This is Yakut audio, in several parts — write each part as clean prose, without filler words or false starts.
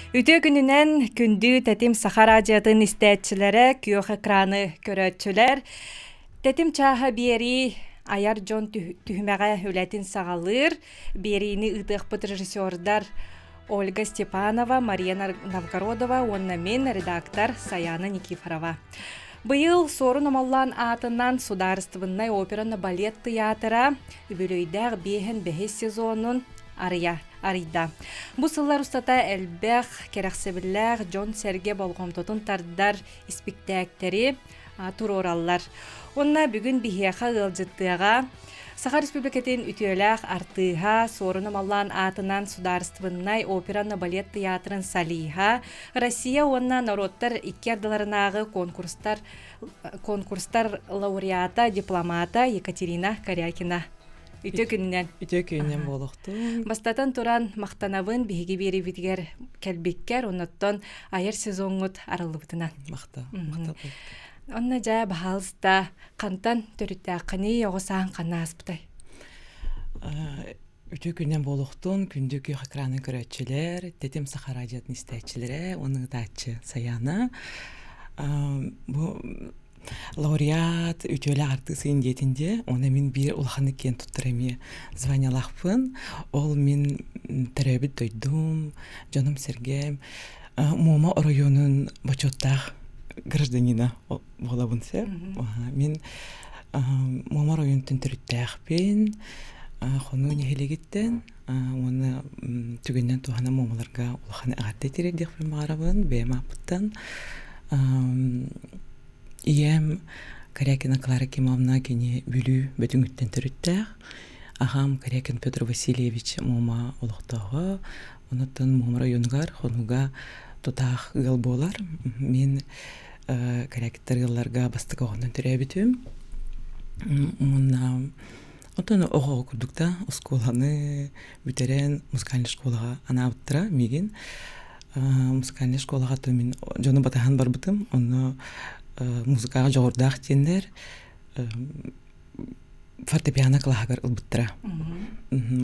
Үтүө күнүнэн күндү Тэтим Саха радиотын истээччилэрэ, күөх экраны көрөөччүлэр. Тэтим чааһа биэрии айар дьон түһүмэҕэ үлэтин саҕалыыр. Биэриини ыытыахпыт режиссердар Ольга Степанова, Мария Новгородова уонна мин, редактор Саяна Никифорова. Быйыл Суорун Омоллоон аатынан Судаарыстыбыннай операны балет тыйаатыра үбүлүөйдээх биэһин бэһис сезонун арыйа арыйда. Бу сыллар устата элбэх кэрэхсэбиллээх дьон-сэргэ болҕомтотун тардар испиктээктэри туруораллар. Уонна бүгүн биһиэхэ ыалдьыттыаҕа Саха Республикатын үтүөлээх артыыһа Суорун Омоллоон аатынан Судаарыстыбыннай операны балет тыйаатырын солиһа, Россия уонна норуоттар икки ардыларынааҕы конкурстар конкурстар лауреата, дипломата Екатерина Корякина. Үтүө күнүнэн. Үтүө күнүнэн буолуохтун. Бастатан туран махтанабын биһиги биэрибитигэр кэлбиккэр, оннуттан айар сезоҥҥут арыллыбытынан. Махта, махта. Онно дьэ баһаалыста хантан төрүттээххиний, оҕо саан ханна ааспытай? Үтүө күнүнэн буолуохтун, күндү күөх экранын көрөөччүлэр, Тэтим Саха радиотын истээччилэрэ уонна ыытааччы Саяна. Бу лауреат үтүөлээх артыыс диэтин дьэ, уонна мин биир улаханнык киэн туттар эмиэ званиялаахпын. Ол мин төрөөбүт дойдум, дьонум-сэргэм Муома оройуонун бочуоттаах гражданина буолабын сөп. Мин Муома оройуонтан төрүттээхпин, Хонуу нэһилиэгиттэн уонна түгэнинэн туһанан муомаларга улахан эҕэрдэ тириэрдиэхпин баҕарабын бэйэм ааппыттан. Ийэм Корякина Клара Кимовна кини Бүлүү Бөтүҥүттэн төрүттээх. Аҕам Корякин Петр Васильевич Муома олохтооҕо. Онуттан Муома оройуонугар Хонууга тутаах ыал буолар. Мин Корякиттар ыалларга бастакы оҕонон төрөөбүтүм. Уонна оттон оҕо курдук да оскуоланы бүтэрэн музыкальнай школаҕа анаабыттара миигин. Музыкальнай школаҕа то мин дьону батыһан барбытым. Онно музыкаҕа дьоҕурдаах диэннэр фортепиано кылааһыгар ылбыттара.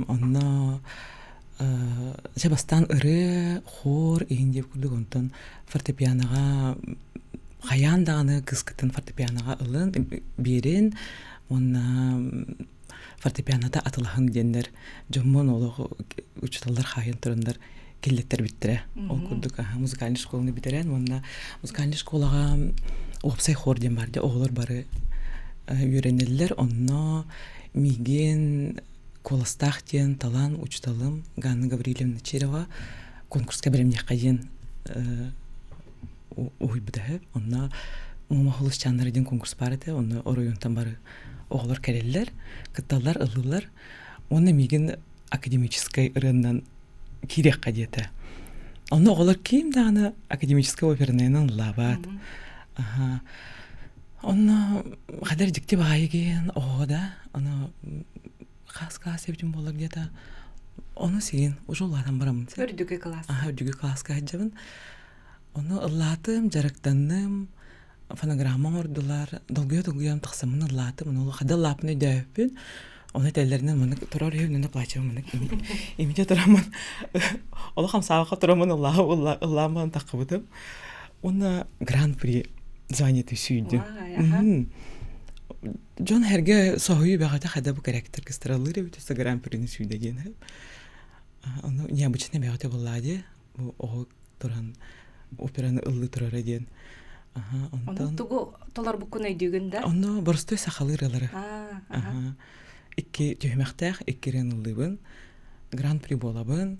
Онно дьэ бастаан ырыа, хор иһин диэбит курдук онтон фортепианоҕа хайаан даҕаны кыыскытын фортепианоҕа ылын биэрин уонна фортепианота атылаһын диэннэр дьоммун олох учууталлар хаайан тураннар киллэттэрбиттэрэ. Ол курдук музыкальнай школаны бүтэрэн уонна музыкальнай школаҕа уопсай хор диэн бар дьэ оҕолор бары үөрэнэллэр. Онно миигин куоластаах диэн талаан учууталым Ганна Гаврильевна Чирова конкурска бэлэмниэххэ диэн уһуйбута үһү. Онно Муома Холусчааннара диэн конкурс баар этэ. Онно оройуонтан бары оҕолор кэлэллэр, кытталлар, ыллыыллар. Уонна миигин академическай ырыаннан киириэххэ диэтэ. Онно оҕолор ким даҕаны академическай опернайынан ыллаабат. Аха. Онно хадэр дьикти баайы диэн оҕо да, ону хас класс эбитим буолар где-то ону сигин уже улаатан бараммын. Үрдүкү класс. Аха, үрдүкү класска сылдьабын. Ону ыллаатым, дьарыктанным, фонограмма оҥордулар, долгуйа-долгуйа тахсаммын ыллаатым, ону хада ыллааппын өйдөөбүппүн. Ону этэллэринэн маннык турар үһү, онно плачевым маннык имитэ тураммын, олох хамсаабакка тураммын ыллаан таххыбытым. Уонна гран-при званиеты сүүйдүм. Дьон эргэ соһуйуу бэҕэтэ хада бу кэрээктэр кыстараллыыр эбит өссө гран-прини сүйдэ диэн. Ону необычный бэҕэтэ буоллаа дии. Бу оҕо туран операны ыллыы турара диэн. Аха, онтон тугу толорбуккун өйдүүгүн да? Онно боростуой сахалыы ырыалары. Аха. Икки түһүмэхтээх икки ырыаны ыллыыбын. Гран-при буолабын.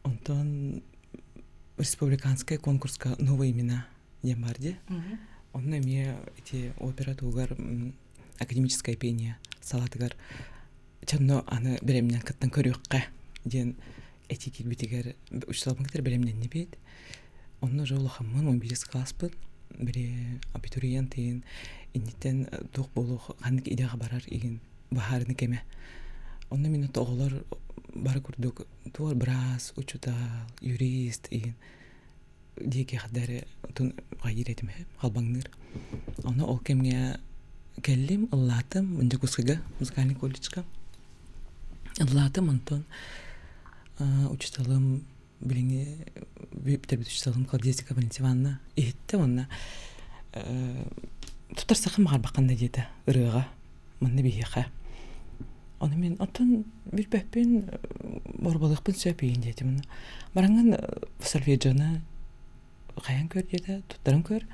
Онтон республиканскай конкурска «Новые имена» диэн бар дии. Онно эмиэ ити опера туһугар академическое пение салаатыгар чонно аны бэлэмнэн кыттан көрүөххэ диэн этии киирбитигэр учууталбын кытары бэлэмнэннибит. Онно уже улахаммын, 11 класспын, били абитуриент иһин инниттэн туох буолуох, ханнык идэҕэ барар иһин быһаарыны кэмэ. Онно мин оҕолор бары курдук туор быраас, учуутал, юрист иһин диэки хадары отун хайыыр этим халбаҥныыр. Ону ол кэмҥэ кэллим, ыллаатым Дьокуускайга музыкальный колледжка. Ыллаатым, онтон учууталым билиҥҥи бүтэрбит учууталым Клавдия Валентиновна иһиттэ уонна тутарсахым баҕарбаккын да диэтэ ырыаҕа манна биһиэхэ. Ону мин оттон билбэппин борбалыахпын сөп иин диэтим. Бараҥҥын сольфеджионы хайан көр диэтэ, туттаран көр.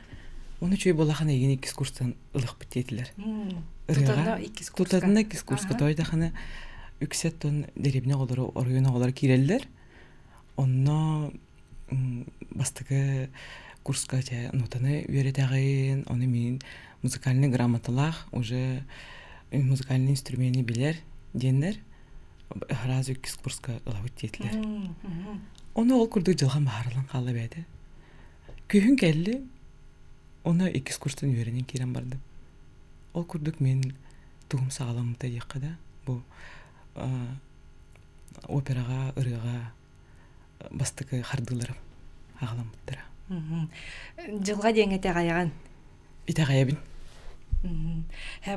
Оны үчүгэй буоллахына эйигин иккис курстан ылыахпыт диэтилэр. Ырыаҕа тутатына иккис курска тойдахына үксэ оттон дэриэбинэ оҕолоро оройуон оҕолоро киирэллэр. Онно бастакы курска дьэ нотаны үөрэтэҕин, ону мин музыкальный грамоталаах уже музыкальный инструмены билэр диэннэр сразу иккис курска ылабыт диэтилэр. Ону ол курдук дьылҕам баһаарылан хаалла бэйэтэ. Күһүн кэлли, ону иккис курстан үөрэнэн киирэн бардым. Ол курдук мин тугум саҕаламмыта диэххэ да, бу операҕа, ырыаҕа бастакы хардыыларым аҕаламмыттара. Дьылҕа диэҥ итэҕэйэҕин? Итэҕэйэбин.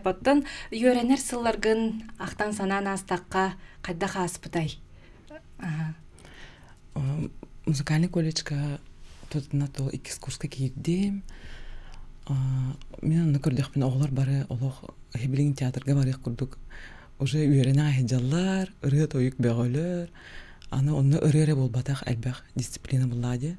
Оттон үөрэнэр сылларгын ахтан санаан аастахха хайдах ааспытай? Музыкальный колледжка тутатына то иккис курска киирдим. Мин онно көрдөхпүнэ оҕолор бары олох билигин театрга барыах курдук уже үөрэнэ сылдьаллар, ырыа-тойук бөҕөлөр. Аны онно ырыа эрэ буолбатах элбэх дисциплина буллаа дии.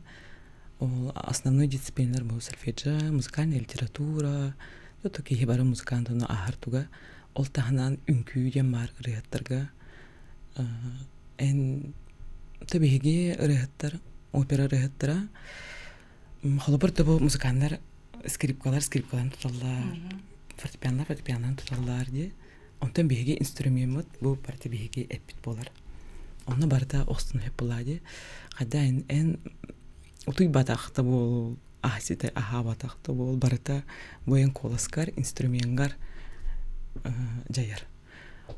Ол основной дисциплиналар бу сольфеджио, музыкальная литература, то киһи бары музыкант ону ааһар туга. Ол таһынан үҥкүү диэн баар ырыаһыттарга. Эн то биһиги ырыаһыттар, опера ырыаһыттара холобур да бу музыканнар скрипкалар скрипкаларын туталлар, фортепианолар фортепианонан туталлар дии. Онтон биһиги инструмеммыт бу барыта биһиги эппит буолар. Онно барыта охсун сөп буолаа дии. Хайда эн, эн утуйбатах да буол, аһсите аһаабатах да буол, барыта бу эн куоласкар, инструменгар дьайар.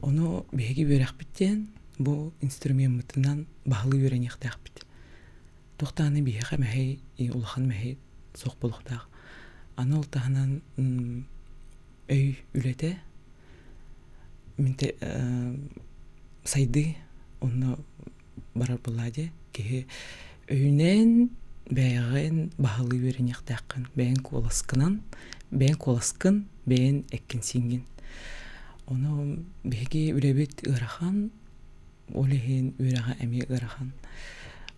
Ону биһиги үөрэхпит диэн бу инструмеммытынан баһылыы үөрэниэхтээхпит. Туох даҕаны биһиэхэ мэһэй, улахан мэһэй суох буолуохтаах. Аны ол таһынан өй үлэтэ мин сайдыы онно барар буоллаа дии киһи өйүнэн бэйэҕин баһылыы үөрэниэхтээххин бэйэҥ куоласкынан бэйэҥ куоласкын бэйэҥ эккин-сииҥҥин ону биһиги үлэбит ыарахан ол иһин үөрэҕэ эмиэ ыарахан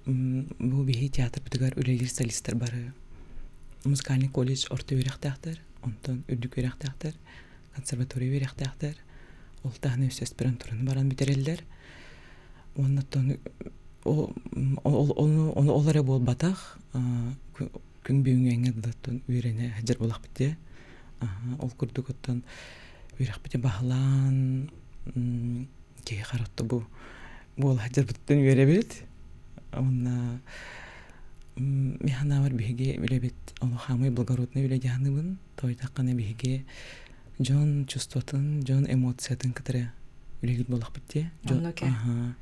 бу биһи театрбытыгар үлэлиир солистар бары музыкальный колледж орто үөрэхтээхтэр онтон үрдүк үөрэхтээхтэр, консерватория үөрэхтээхтэр, ол таһынан өссө аспирантураны баран бүтэрэллэр. Уонна оттон ол, ону ол эрэ буолбатах, күн бүгүҥҥэ дылы үөрэнэ сылдьар буолахпыт дии. Ол курдук оттон үөрэхпитин баһылаан киһи харахта бу буола сылдьарбытыттан үөрэбит. Уонна Мин санаабар биһиги үлэбит олох хаамый благородный үлэ дьаһаныбын. Тоойдоххуна биһиги дьон чувствотын, дьон эмоциятын кытары үлэлиир буоллахпыт дии. Онно кэ. Аха.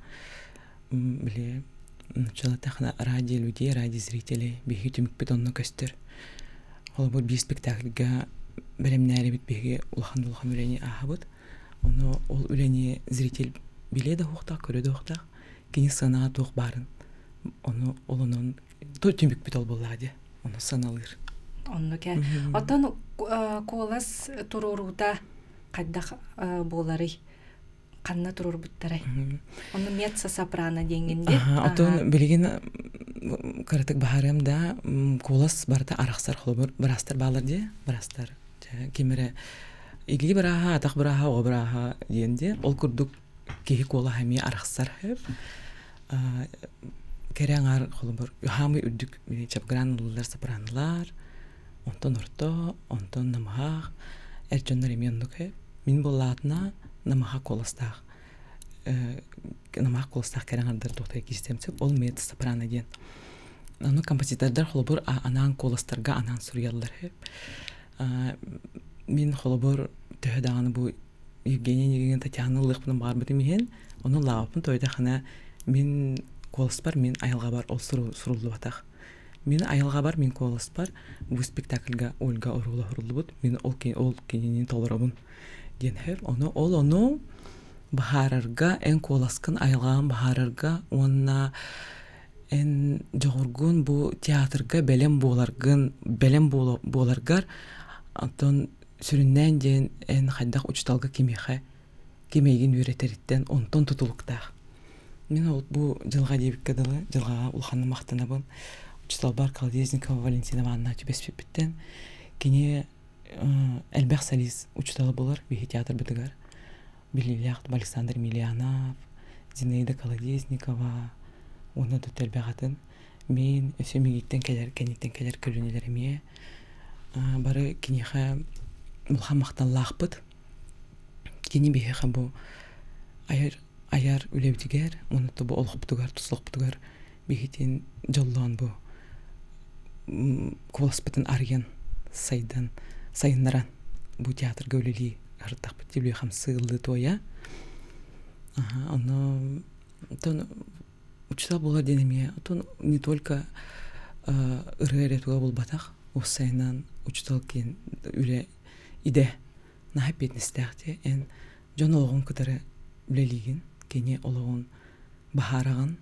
Били нуччалатахына ради людей, ради зрителей биһиги түмүкпүт онно көстөр. Холобур биир спектакльга бэлэмнээрибит биһиги улахан улахан үлэни ааһабыт. Ону ол үлэни зритель билиэ да уохтаах, көрө да уохтаах. Кини сыанаҕа туох баарын ону ол онон түмүкпүт ол буоллаҕа дии ону сыаналыыр Оннук ээ. Оттон куолас туруоруута хайдах буоларый? Ханна туруорбуттарай? Ону меццо-сопрано диэҥҥин дии. Оттон билигин кыратык баһарыам да куолас барыта арахсар холобур быраастар бааллар дии быраастар ким эрэ илии бырааһа атах бырааһа оҕо бырааһа диэн дии ол курдук киһи куолаһа эмиэ арахсар кэрэ аҥаар холобур хаамый үрдүк чапгыраан ыллылар сопранолар онтон орто онтон намыһах эр дьоннор эмиэ оннук мин буоллаатына намыһах куоластаах намыһах куоластаах кэрэ аҥардар туохтара киирсиэм сөп ол мед сопрано диэн ону композитордар холобур анаан куоластарга анаан суруйаллар мин холобур төһө даҕаны бу Евгения Онегина Татьяна ыллыахпын баҕарбытым иһин, ону ыллаабаппын тойдахына мин куоласпар, мин айылҕабар ол суруллубатах. Мин айылҕабар, мин куоласпар бу спектакльга Ольга оруола оһоруллубут, мин ол, ол кинини толоробун диэн сөп. Ону ол ону быһаарарга, эн куоласкын айылҕаҕын быһаарарга уонна Эн дьоҕургун бу театрга бэлэм буоларгын, бэлэм буоларгар, оттон сүрүннээн диэн эн хайдах учууталга кимиэхэ ким эйигин үөрэтэриттэн онтон тутулуктаах. Мин ол бу дьылҕа диэбиккэ дылы, дьылҕаҕа улаханнык махтанабын. Учууталбар Колодезникова Валентина Ивановна түбэспиппиттэн кини элбэх солист учуутала буолар биһи театрбытыгар. Биллиилээх Александр Емельянов, Зинаида Колодезникова уонна да элбэх атын. Мин өссө миигиттэн кэлэр, кэнниттэн кэлэр көлүөнэлэр эмиэ бары киниэхэ улахан махталлаахпыт. Кини биһиэхэ бу айар айар үлэбитигэр уонна бу олохпутугар, тус олохпутугар биһитин дьоллоон бу куоласпытын арыйан, сайдан, сайыннаран бу театрга үлэлии ырыттахпыт дии хамсыы ыллыы туойа. Ону оттон учуутал буолар диэн эмиэ оттон не только ырыа эрэ туга буолбатах, уопсайынан учуутал киэн үлэ идэ наһаа эппиэтинэстээх дии. Эн дьон олоҕун кытары үлэлиигин, кини олоҕун баһаараҕын.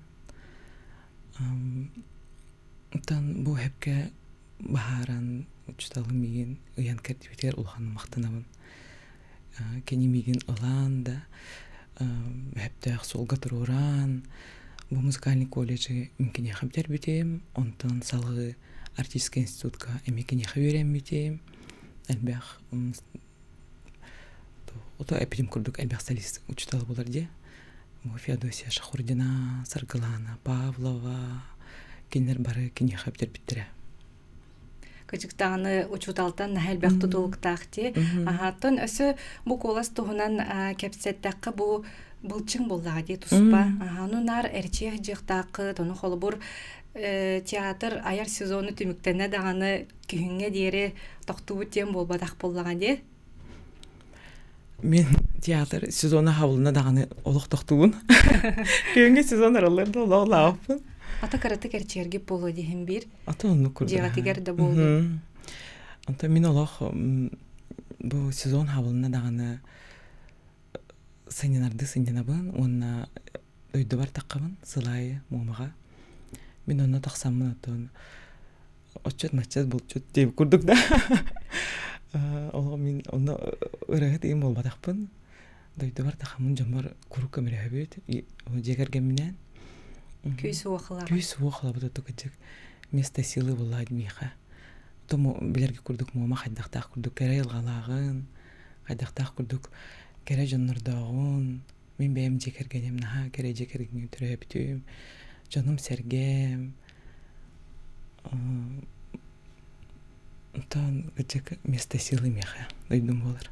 Оттон бу эһэпкэ баһааран учууталым миигин ыйан кэрдибитигэр улаханнык махтанабын. Кини миигин ылан да эһэптээх суолга туруораан бу музыкальный колледжы мин киниэхэ бүтэрбитим, онтон салгыы артистскай институтка эмиэ киниэхэ үөрэммитим. Элбэх ото эппитим курдук элбэх солист учуутал буолар дии. Феодосия Шахурдина, Саргылана Павлова кинилэр бары киниэхэ бүтэрбиттэрэ. Кычыктаҕаны учууталтан наһаа элбэх тутулуктаах дии. Аһааттан өссө бу куолас туһунан кэпсэттэххэ бу былчыҥ буоллаҕа дии туспа. Аһану наар эрчиэх дьиэхтааххыт, ону холобур театр айар сезону түмүктэнэ даҕаны күһүҥҥэ диэри тохтуубут диэн буолбатах буоллаҕа дии. Мин театр сезона хабылына даҕаны олох тохтуубун. Күһүҥҥү сезон арыллар да олох лааппын. Ата кыратык эрчийэргит буолуо диһин биир. Ата оннук курдук. Дьиэҕитигэр да буолуо. Онтон мин олох бу сезон хабылына даҕаны сынньанардыы сынньанабын уонна дойдубар таххабын сыл аайы Муомаҕа. Мин онно тахсаммын оттон отчут-маччат булчут диэбит курдук да. Олох мин онно ырыаһыт ыйым буолбатахпын. Дойдубар тахаммын дьоммор куруук көмөлөһөбүт. Дьиэ кэргэмминээн. Күүс уох ылаҕын. Күүс уох ылабыт оту кырдьык место силы была миэхэ. Тому билэргэ курдук Муома хайдахтаах курдук кэрэ айылҕалааҕын, хайдахтаах курдук кэрэ дьоннордооҕун, Мин бэйэм дьиэ кэргэним наһаа кэрэ дьиэ кэргэҥҥэ төрөөбүтүм, дьонум-сэргэм, оттон ыччак место силы миэхэ дойдум буолар.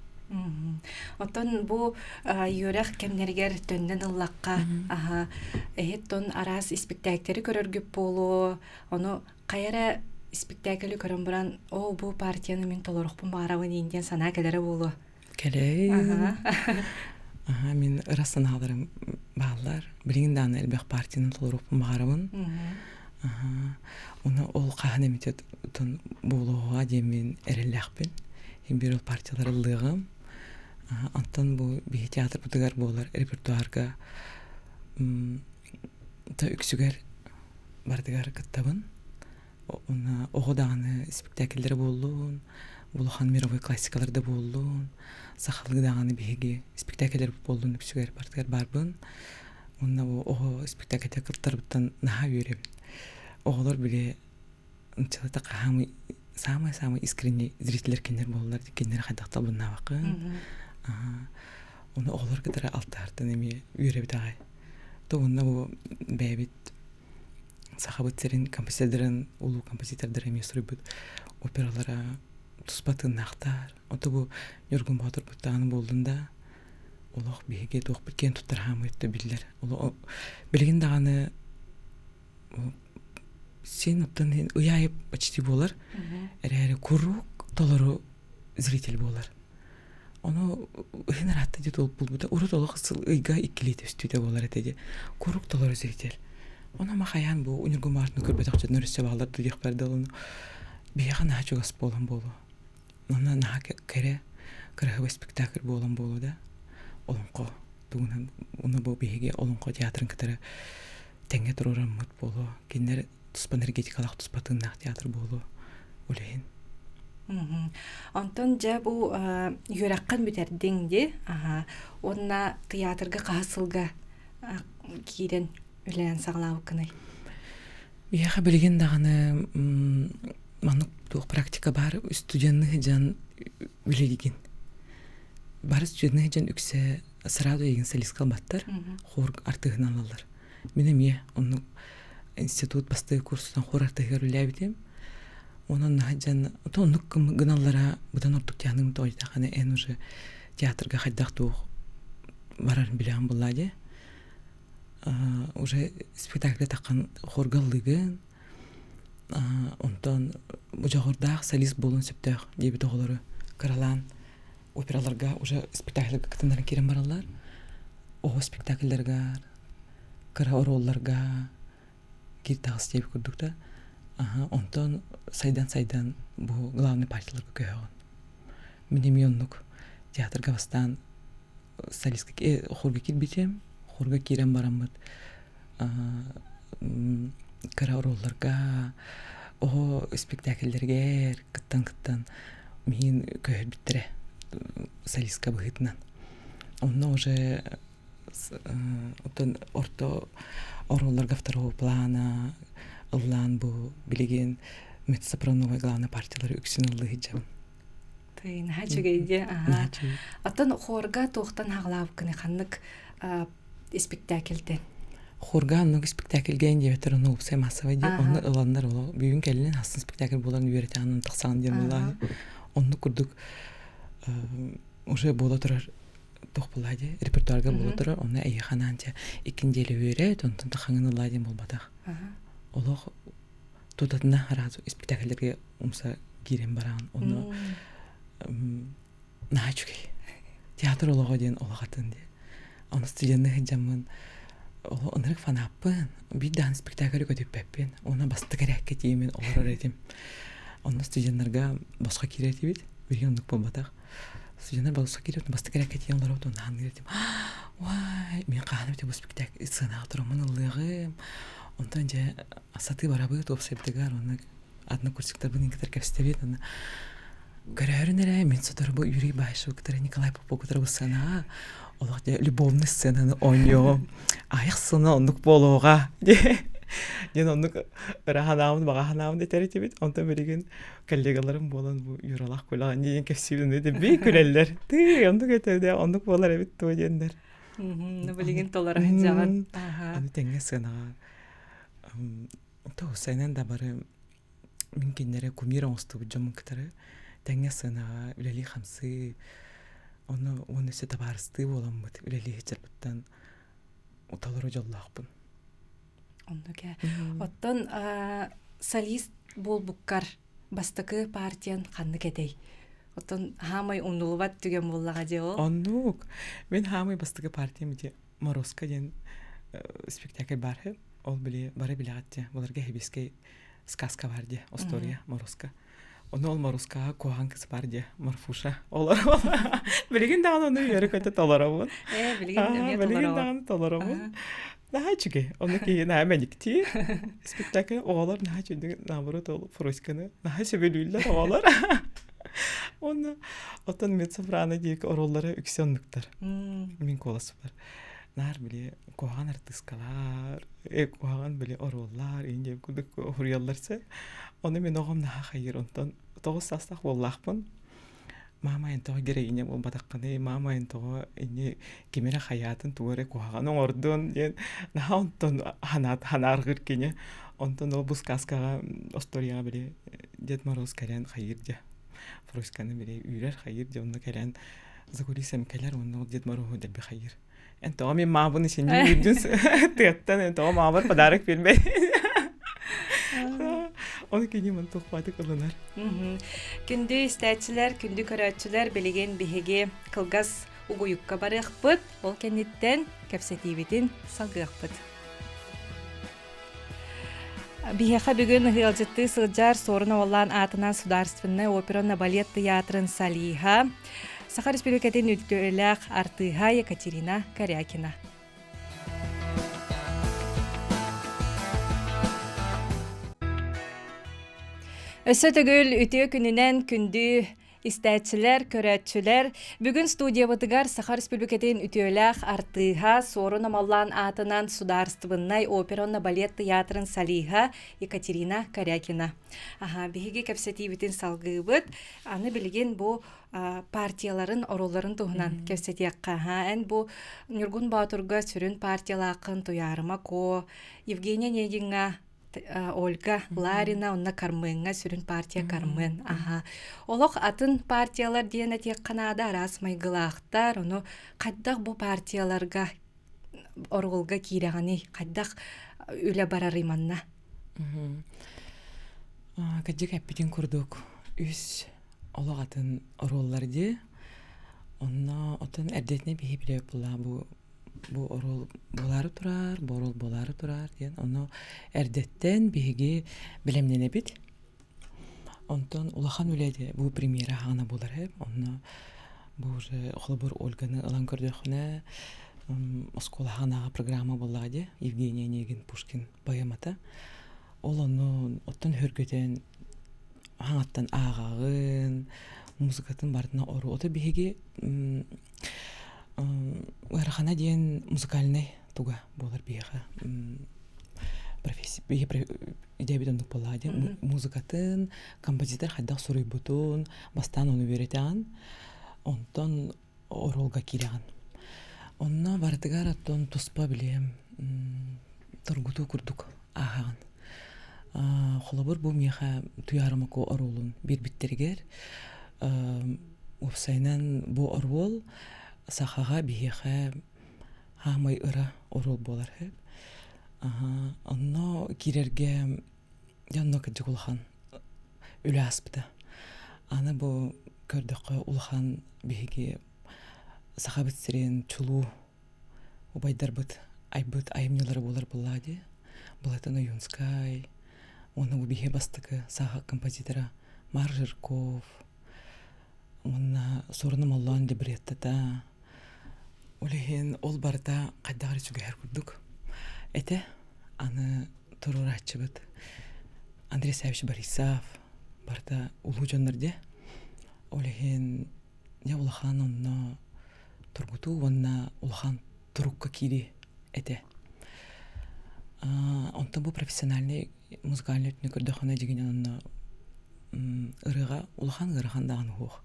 Оттон бу үөрэх кэмнэригэр төннөн ыллахха, аха, эһиттон араас испиктээктэри көрөргүт буолуо, ону хайа эрэ испиктээкили көрөн баран, оо, бу партияны мин толорохпун баҕарабын диэн санаа кэлэрэ буолуо. Кэлэй. Аха, мин ыра санааларым бааллар. Билигин даҕаны элбэх партиянан толоруохпун баҕарабын. Аха. Уонна ол хаһан эмит отон буолуоҕа диэммин эрэллээхпин. Биир ол партиялар ыллыаҕым. Онтон бу биһи театрбытыгар буолар репертуарга то үксүгэр барытыгар кыттабын. Уонна оҕо даҕаны испиктээкиллэрэ буоллун, улахан мировой классикалар да буоллун, сахалыы даҕаны биһиги испиктээкиллэр буоллун үксүгэр барытыгар баарбын. Уонна бу оҕо испиктээкилгэ кыттарбыттан наһаа үөрэбин. Оҕолор били ынчалата хаһаамый самый-самый искренний зрителлэр кинилэр буоллар кинилэри хайдах талбыннаабаккын. Ону оҕолор кытары алтыһартан эмиэ үөрэбит аҕай. То уонна бу бэйэбит Сахабыт сирин композитордарын, улуу композитордара эмиэ суруйбут опералара туспа тыыннаахтар. Ото бу Ньургун Боотурбут даҕаны буоллун да, олох биһиги туохпут киэн туттар хаамыытта биллэр. Билигин даҕаны син оттон ый аайы почти буолар. Эрээри куруук толору зритель буолар. Ону ыһын ыраатта дии булбута. Урут олох сыл ыйга иккилии түстүүтэ буолар этэ дии. Куруук толору зритель. Ону ама хайаан бу Ньургун Баҕатыны көрбөтөх дьоннор өссө бааллар дуу диэхпэр дылы. Биһиэхэ наһаа чугас буолан буолуо. Онно наһаа кэрэ, кыраһыабай спектакль буолан буолуо да. Олоҥхо тугунан уонна бу биһиги Олоҥхо театрын кытары тэҥҥэ туруораммыт буолуо. Кинилэр туспа энергетикалаах туспа тыыннаах театр буолуо ол иһин. Онтон дьэ бу үөрэххин бүтэрдиҥ дии. Аха. Уонна тыйаатырга хаһыс сылга киирэн үлэлээн саҕалаабыккыный? Биһиэхэ билигин даҕаны маннык туох практика баар студеннык дьон үлэлиигин. Бары студеннык дьон үксэ сразу эйигин солистка ылбаттар, хор артыыһынан ылаллар. Мин эмиэ оннук институт бастакы курсунан хор артыыһыгар үлэлээбитим. Онон наһаа оннук гыналлара быдан ордук тяным тоойдахана эн уже театрга хайдах туох барарын билэҕин буллаа дии. Уже спектакльга таххан хорга ыллыгын, онтон бу дьоҕурдаах солист буолуон сөптөөх диэбит оҕолору кыралаан операларга уже спектакльга кытыннаран киирэн бараллар. Оҕо спектакльларыгар, кыра оруолларга киир таҕыс диэбит курдук да. Аха, онтон сайдан-сайдан бу главный партияларга көһөҕүн. Мин эмиэ оннук театрга бастаан солистка хорга киирбитим. Хорга киирэн бараммыт кыра оруолларга, оҕо спектакльлэригэр кыттан-кыттан миигин көһөрбүттэрэ солистка быһыытынан. Онно уже оттон орто оруолларга второго плана ыллаан бу билигин меццо-сопрановай главный партиялары үксүн ыллыы сылдьабын. Тый, наһаа үчүгэй дии. Аһаа. Оттон хорга туохтан хаҕалаабыккыный? Ханнык испиктээкилтэн? Хорга оннук испиктээкилгэ диэбэттэр ону уопсай массовай диэн онно ыланнар олох бүгүн кэллин хассын спектакль буолан үөрэтэҕин тахсаҕын диэн буоллаҕа оннук курдук уже буола турар туох буоллаа дии репертуарга буола турар онно эйиэхэ анаан дьэ икки неделя үөрэт онтон тахаҥын ыллаа диэн буолбатах олох тутатына сразу испиктээкиллэргэ умса киирэн бараҕын онно наһаа үчүгэй театр олоҕо диэн олох атын диye ону студенныы сылдьаммын ынырык фанаппын биир даҕаны спектакль көтүппэппин уонна бастакы эрээккэ тиийэммин олорор этим онно студеннарга босхо киирэр этибит билигин оннук буолбатах студеннар босхо киирэр бастакы эрээккэ тиийэн олоробут уонна ханыыр этим уай мин хаһан эбитэ бу спектакль сценаҕа тураммын ыллыаҕым онтон дьэ сатыы барабыт уопсайбытыгар уонна однокурсниктарбын кытары кэпсэтэбит уонна көрөөрүн эрэ мин сотору бу Юрий Баишевы кытары Николай Попов кытары бу сценаҕа олох дьэ любовный сценаны оонньуоҕум айах сына оннук буолуоҕа диэн оннук ыра санаабын баҕа санаабын этэр этибит онтон билигин коллегаларым буолан бу Юралаах күлэҕин диэн кэпсиибин бии күлэллэр тыы оннук этэ оннук буолар эбит дуо диэннэр билигин толоро сылдьаҕын аны тэҥҥэ сыанаҕа Тоҕусайынан да бары мин кинилэри кумир оҥостубут дьоммун кытары тэҥҥэ сыанаҕа үлэлии-хамсыы, ону уонна өссө табаарыстыы буоламмыт үлэлии сылдьарбыттан толору дьоллоохпун. Оннук ээ. Оттон солист буолбуккар бастакы партиян ханнык этэй? Оттон хаамай умнулубат түгэн буоллаҕа дии ол. Оннук. Мин хаамай бастакы партиям ити Морозко диэн спектакль баар үһү. Ол били бары билэҕит дии. Былыргы хибискэй сказка бар дии, история Морозко. Ону ол Морозкаҕа куһаҕан кыс бар дии, Марфуша. Олоробун. Билигин даҕаны ону үөрэ-көтө толоробун. Ээ, билигин эмиэ Билигин даҕаны толоробун. Наһаа үчүгэй. Ону киһи наһаа мэниктиир. Спектакль оҕолор наһаа үчүгэй наоборот ол Фроськаны наһаа сөбүлүүллэр оҕолор. Уонна оттон меццо-сопрано диэки оруоллара үксэ оннуктар. Мин куоласпар. Наар били куһаҕан артыыскалар, куһаҕан били оруоллар, иин диэн курдук суруйаллар сэ. Ону мин оҕом наһаа хайыыр. Онтон 9 саастаах буоллаахпын. Маама эн тоҕо героиня буолбатаххыный, маама эн тоҕо ини ким эрэ хайаатын тугу эрэ куһаҕан оҥордун диэн наһаа онтон санаарҕыыр кини. Онтон ол бу сказкаҕа остуоруйаҕа били Дед Мороз кэлэн хайыыр дьэ. Фроськаны били үүрэр хайыыр дьэ онно кэлэн за кулисами кэлэр уонна ол Дед Мороһу дэлби хайыыр. Эн тоҕо мин маабын исинни үүрдүн тыаттан эн тоҕо маабар подарок биэрбэй. Оны кини мын тухпатык ылынар. Күндү истээччилэр, күндү көрөөччүлэр билигин биһиги кылгас угуйукка барыахпыт. Ол кэнниттэн кэпсэтиибитин салгыахпыт. Биһиэхэ бүгүн ыалдьыттыы сылдьар Суорун Омоллоон аатынан Судаарственнай операнна балет тыйаатырын солиһа, Саха Республикатын үтүөлээх артыыһа Екатерина Корякина. Өссө төгүл үтүө күнүнэн күндү истээччилэр, көрөөччүлэр. Бүгүн студиябытыгар Саха Республикатын үтүөлээх артыыһа Суорун Омоллоон аатынан Судаарыстыбыннай опера уонна балет тыйаатырын солиһа Екатерина Корякина. Аха, биһиги кэпсэтиибитин салгыыбыт. Аны билигин бу партияларын оруолларын туһунан кэпсэтиэххэ. Эн бу Ньургун Боотурга сүрүн партиялааххын Туйаарыма Куо, Евгения Онегиҥҥа Ольга Ларина онно Кармыҥҥа сүрүн партия Кармын. Аха. Олох атын партиялар диэн этиэххэ наада араас майгылаахтар. Ону хайдах бу партияларга оруолга киирэҕиний? Хайдах үлэ барарый манна? Кырдьык эппитин курдук үс олох атын оруоллар дии. Онно отон эрдэтинэ биһи билэ була бу бу оруол буолаары турар, бу оруол буолаары турар диэн. Ону эрдэттэн биһиги бэлэмнэнэбит. Онтон улахан үлэ бу премьера хаана буолар эбит. Онно бу уже холобур Ольганы ылан көрдөххүнэ оскуола хаанааҕы программа буоллаҕа дии Евгений Онегин Пушкин поэмата. Ол ону оттон хөргөтөн хаҥаттан ааҕаҕын, музыкатын барытына ору. Ото биһиги ыарахана диэн музыкальнай туга буолар биһиэхэ профессия идеябит оннук буоллаҕа диэн музыкатын композитор хайдах суруйбутун бастаан ону үөрэтэҕин онтон оруолга киирэҕин онно барытыгар оттон туспа билиэм тургутуу курдук ааһаҕын Холобур, бу миэхэ Туйаарымаку оруолун биэрбиттэригэр уопсайынан бу оруол сахаҕа биһиэхэ хаамай ыра оруол буолар үһү. Онно киирэргэ дьэ онно кырдьык улахан үлэ ааспыта. Аны бу көрдөххө улахан биһиги Сахабыт сирин чулуу убайдарбыт айбыт айымньылара буолар буоллаҕа дии. Былатын Ойуунскай уонна бу биһиги бастакы саха композитора Марк Жирков уонна Суруна Моллоон либреттата. Ол иһин ол барыта хайдах эрэ сүгэһэр курдук этэ. Аны туруорааччыбыт Андрей Савич Борисов барыта улуу дьоннор дии. Ол иһин дьэ улахан онно тургутуу уонна улахан турукка киирии этэ. Онтон бу профессиональный музыкальный өттүнэн көрдөххүнэ дьиҥинэн онно ырыаҕа улахан ыарахан даҕаны суох.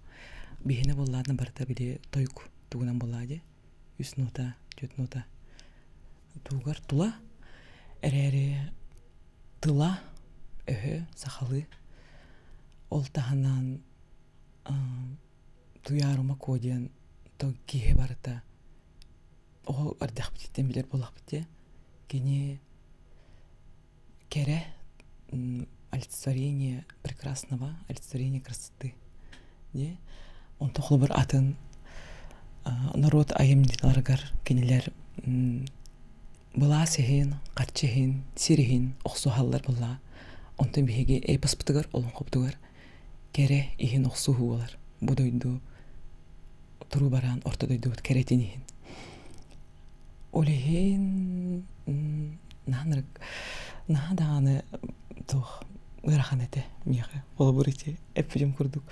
Биһиэнэ буоллаҕына барыта били тойук тугунан буоллаҕа дии. Үс нота, түөрт нота тугар тула эрээри тыла өһө сахалыы ол таһынан Туйаарыма Куо диэн киһи барыта оҕо эрдэхпититтэн билэр буоллахпыт дии. Кини кэрэ олицетворение прекрасного, олицетворение красоты дии. Онтон холобур атын норуот айымньыларыгар кинилэр былаас иһин, харчы иһин, сир иһин охсуһаллар буоллаҕа. Онтон биһиги эпоспытыгар, олоҥхобутугар кэрэ иһин охсуһуу буолар. Бу дойду туруу бараан орто дойдубут кэрэтин иһин. Ол иһин наһаа наһаа даҕаны туох ыарахан этэ миэхэ. Холобур ити эппитим курдук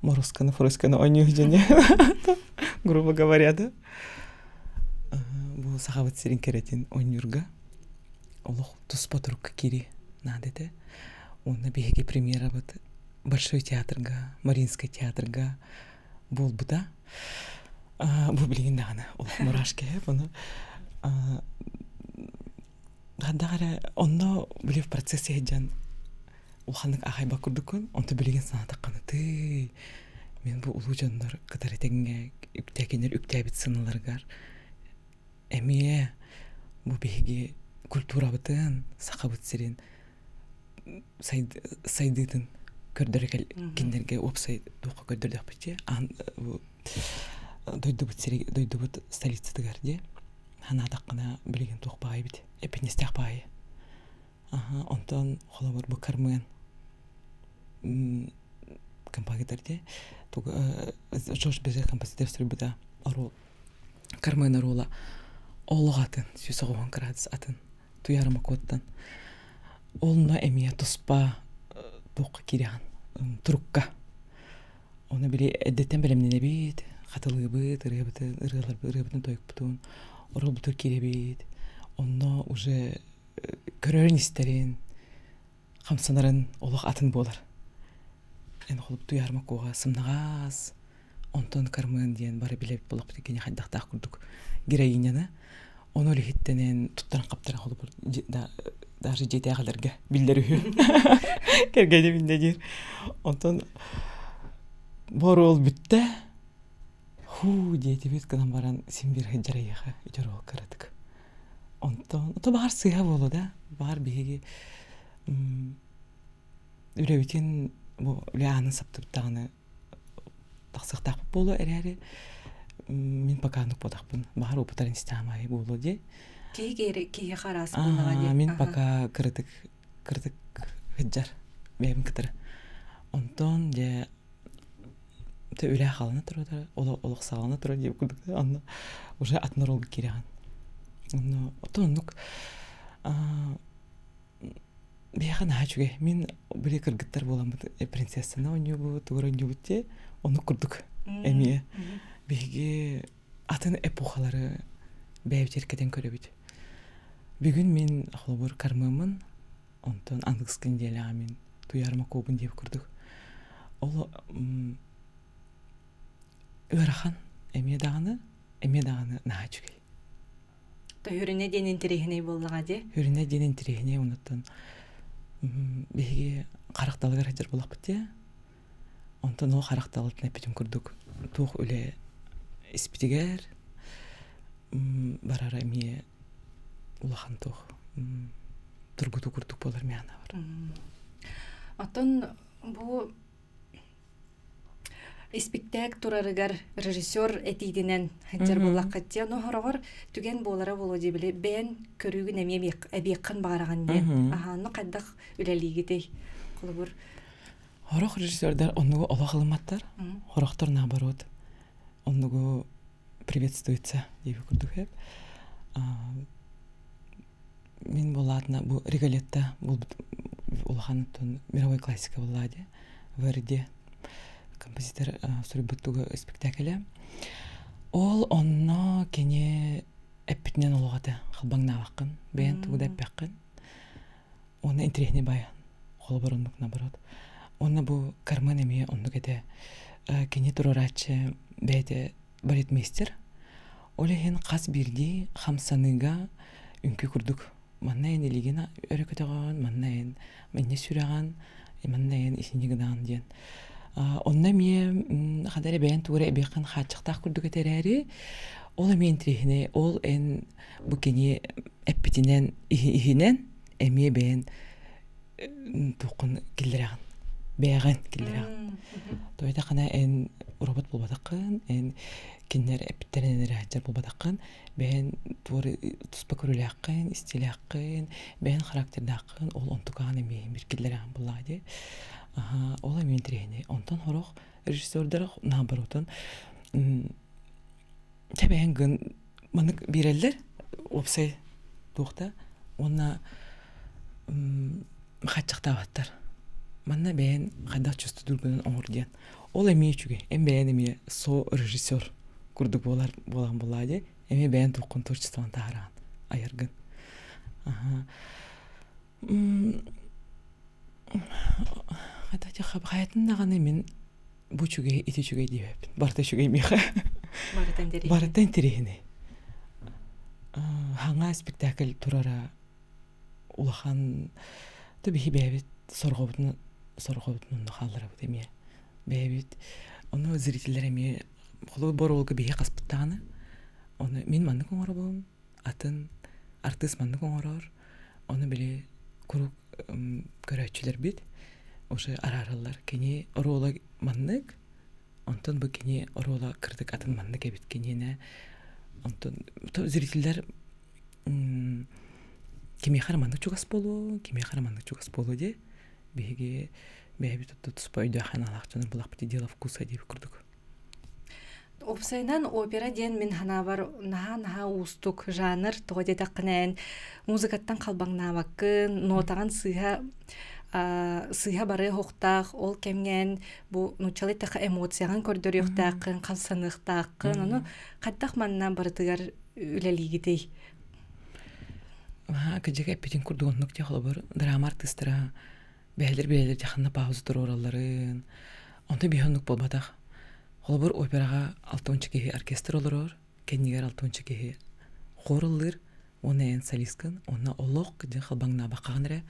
Морусканы, Фроськаны оонньуу дьоне, грубо говоря, да. Бу сахабыт сирин кэрэтин оонньуурга олох туспа турукка киирии наада этэ. Уонна биһиги премьерабыт Большой театрга, Мариинскай театрга буолбута. Бу билигин даҕаны олох мурашки бұны хайдах эрэ онно били в процессе сылдьан улаханнык аахайбат курдуккун онто билигин санаатаххына тыый мин бу улуу дьоннор кытары тэҥҥэ үктэкиннэр үктээбит сыналарыгар эмиэ бу биһиги культурабытын Сахабыт сирин сайдыытын көрдөрө кинилэргэ уопсай туохха көрдөрдөхпүт дии аан дойдубут сири дойдубут столицатыгар дии санаатаххына билигин туох баҕайыбыт эппиэтинэстээх баҕайы аха онтон холобур бу Кармен композитор дии Жорж Бизе композитор суруйбута оруол Кармен оруола олох атын 190 градус атын Туйаарыма куоттан. Онно эмиэ туспа туохха киирэҕин. турукка. Ону били эрдэттэн бэлэмнэнэбит, хатылыыбыт, ырыабытын, ырыаларбыт, ырыабытын тойукпутун, оруолбутугар киирэбит. Онно уже көрөрүн истэрин, хамсанарын олох атын буолар. Эн холуп туйаарма куоҕа сымнаҕас, онтон Кармен диэн бары билэбит буоллахпыт кини хайдахтаах курдук героиняны. Ону илиһиттэнэн туттаран-хаптаран холобур даже дьиэтээҕилэргэ биллэр үһү. Кэргэним иннэ диир. Онтон бу оруол бүттэ. Хуу диэтибит гынан баран син биир сылдьар эйиэхэ ити оруол кыратык. Онтон ото баҕар сыыһа буолуо да баҕар биһиги үлэбитин бу үлэ аанын саптыбыт даҕаны тахсыахтаахпыт буолуо эрээри мин пока оннук буолахпын баҕар опытар инстаамайы буолуо дии киһи киһиэхэ араас буоллаҕа дии мин пока кыратык кыратык сылдьар бэйэбин кытары онтон дьэ үлэ хаалана турар олох саҕалана турар диэбит курдук онно уже атын оруолга киирэҕин онно оттон оннук Биһиэхэ наһаа үчүгэй. Мин били кыргыттар буоламмыт принцессаны оонньуубут, тугу оонньуубут дии. Оннук курдук эмиэ. Биһиги атын эпохалары бэйэбитигэр кэтэн көрөбүт. Бүгүн мин холобур Кармыммын, онтон аныгыскы нэдиэлэҕэ мин Туйаар Макуобун диэбит курдук. Ол ыарахан эмиэ даҕаны, эмиэ даҕаны наһаа үчүгэй. Хүрүнэ диэн интэриэһинэй буоллаҕа дии. Хүрүнэ диэн интэриэһинэй онуттан биһиги харах далыгар сылдьар буоллахпыт дии. Онтон ол харах далытын эппитим курдук туох үлэ испитигэр барара эмиэ улахан туох тургутуу курдук буолар миэхэ бар. Оттон бу Испиктээк турарыгар режиссер этиитинэн сылдьар буоллаххыт дии, ону хороҕор түгэн буолара буолуо дии били бэйэн көрүүгүн эмиэ эбиэххин баҕараҕын диэн. Аһаа, онно хайдах үлэлиигитий? Холобур Хорох режиссердар оннугу олох ылымматтар, хорохтор наоборот оннугу приветствуется диэби курдук сөп. Мин буолаатына бу Риголетто булбут улахан мировой классика буоллаа дии. Верди композитор суруйбут тугу спектакле. Ол онно кини эппитинэн олох этэ халбаҥнаабаккын, бэйэн тугу да эппэххин. Уонна интэриэһинэй баайан, холобур оннук наоборот. Уонна бу Кармен эмиэ оннук этэ. Кини туруорааччы бэйэтэ балетмейстер. Ол иһин хас биирдии хамсаныыга үҥкүү курдук манна эн илигин өрө көтөҕөҕүн, манна эн инньэ сүрэҕин, манна эн исини гынаҕын диэн. Онно эмиэ ханна эрэ бэйэн тугу эрэ эбиэххин хааччахтаах курдук этэ эрээри, ол эмиэ интэриэһинэй, ол эн бу кини эппитинэн иһинэн эмиэ бэйэн туоххун киллэрэҕин бэйэҕин киллэрэҕин тоойдоххуна эн робот буолбатаххын эн кинилэр эппиттэринэн эрэ сылдьар буолбатаххын бэйэн туора туспа көрүүлээххин истиилээххин бэйэн характердааххын ол онтукаҕын эмиэ бир киллэрэҕин буоллаҕа дии ол эмиэ интэриэһинэй онтон сорох режиссердар наоборотун Чэ бэйэҥ гын маннык биэрэллэр уопсай туох да уонна хааччахтаабаттар. Манна бэйэн хайдах чувствуйдуургунан оҥор диэн. Ол эмиэ үчүгэй. Эн бэйэн эмиэ со-режиссер курдук буолар буолан буоллаа дии. Эмиэ бэйэн туоххун творчествоны таһаараҕын, айаргын. Аха. Хайатын даҕаны мин бу үчүгэй, ити үчүгэй диэбэппин. Барыта үчүгэй миэхэ. Барыта интэриэһинэй. Барыта интэриэһинэй. Хаҥа спектакль турара улахан то биһи бэйэбит сорҕобутун сорҕобутун онно хаалларабыт эмиэ. Бэйэбит ону зрителлэр эмиэ холобур боруолга биһи хаспыттаҕына ону мин маннык оҥоробун атын артыыс маннык оҥорор ону били куруук көрөөччүлэрбит уже араараллар кини оруола маннык онтон бу кини оруола кырдык атын маннык эбит киниэнэ онтон зрителлэр кимиэхэ эрэ маннык чугас буолуо кимиэхэ эрэ маннык чугас буолуо дии биһиги бэйэбит туспа өйдөөх санаалаах дьоно булахпыт дело вкуса диэбит курдук Уопсайынан опера диэн мин санаабар наһаа-наһаа уустук жанр. Тоҕо диэтэххинэ эн музыкаттан халбаҥнаабаккын, нотаҕын сыыһа сыыһа барыа уохтаах, ол кэмҥэ бу нууччалыы эттэххэ эмоцияҕын көрдөрүөхтээххин, хамсаныахтааххын, ону хайдах манна барытыгар үлэлиигитий? Аһаа, кырдьык эппитин курдук оннук дии холобур драма артыыстара бэйэлэр бэйэлэр дьаханна пауза туруоралларын онто биһи оннук буолбатах. Холобур операҕа алтыонча киһи оркестр олорор, кэннигэр алтыонча киһи хор ыллыыр уонна эн солисткын уонна олох дьэ халбаҥнаабаккаҕын эрэ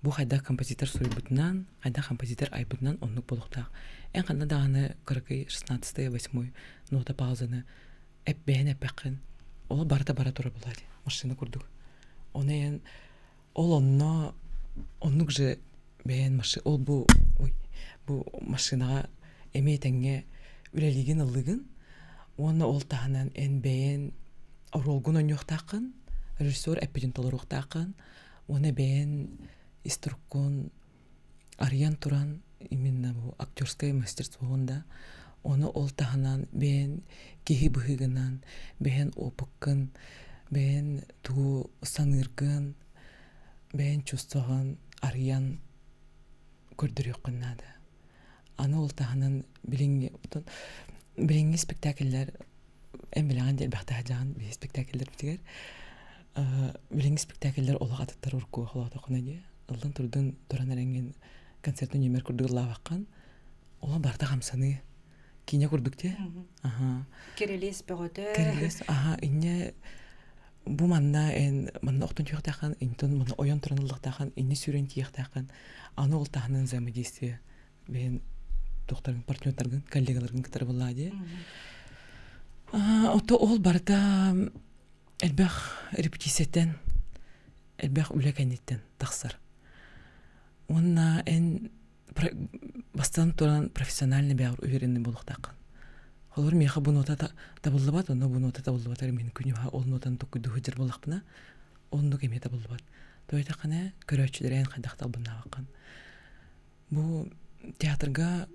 бу хайдах композитор суруйбутунан, хайдах композитор айбытынан оннук буолуохтаах. Эн ханна даҕаны кыракый 16 8 нота паузаны эппэһин эппэххин ол барыта бара турар буолаа дии машина курдук. Ону эн ол онно оннук же бэйэн маши ол бу ой бу машинаҕа эмиэ тэҥҥэ үлэлиигин ыллыгын уонна ол таһынан эн бэйэн оруолгун оонньуохтааххын режиссер эппитин толоруохтааххын уонна бэйэн ис туруккун арыйан туран именно бу актерское мастерствоҕун да ону ол таһынан бэйэн киһи быһыыгынан бэйэн опыккын бэйэн тугу саныыргын бэйэн чувствоҕын арыйан көрдөрүөххүн наада. Аны ол таһынан билиҥҥи билиҥҥи спектакльлэр эн билэҕин диэн элбэхтэ сылдьаҕын биһи спектакльлэрбитигэр билиҥҥи спектакльлэр олох атыттар урукку холоотоххуна дии ыллан турдун туран эрэҥҥин концертын нүөмэр курдук ыллаабаккын олох барыта хамсаныы киинэ курдук дии аха Кирилиэс бөҕөтө. Кирилиэс аха инньэ бу манна эн манна охтон түһүөхтээххин интон манна ойон туран ыллахтааххын инни сүүрэн тиийиэхтээххин аны ол таһынан взаимодействие бэйэн туохтаргын партнердаргын коллегаларгын кытары буоллаа дии ото ол барыта элбэх репетицияттан элбэх үлэ кэнниттэн тахсар уонна эн бастатан туран профессиональный бэҕэр уверенный буолуохтааххын. Холобур, миэхэ бу нота табыллыбат, онно бу нота табыллыбатар мин күнүһэ ол нотаны токкуйдуу сылдьар буоллахпына, оннук эмиэ табыллыбат. Тоҕо диэтэххинэ, көрөөччүлэр эн хайдах талбыннаабаккын. Бу театрга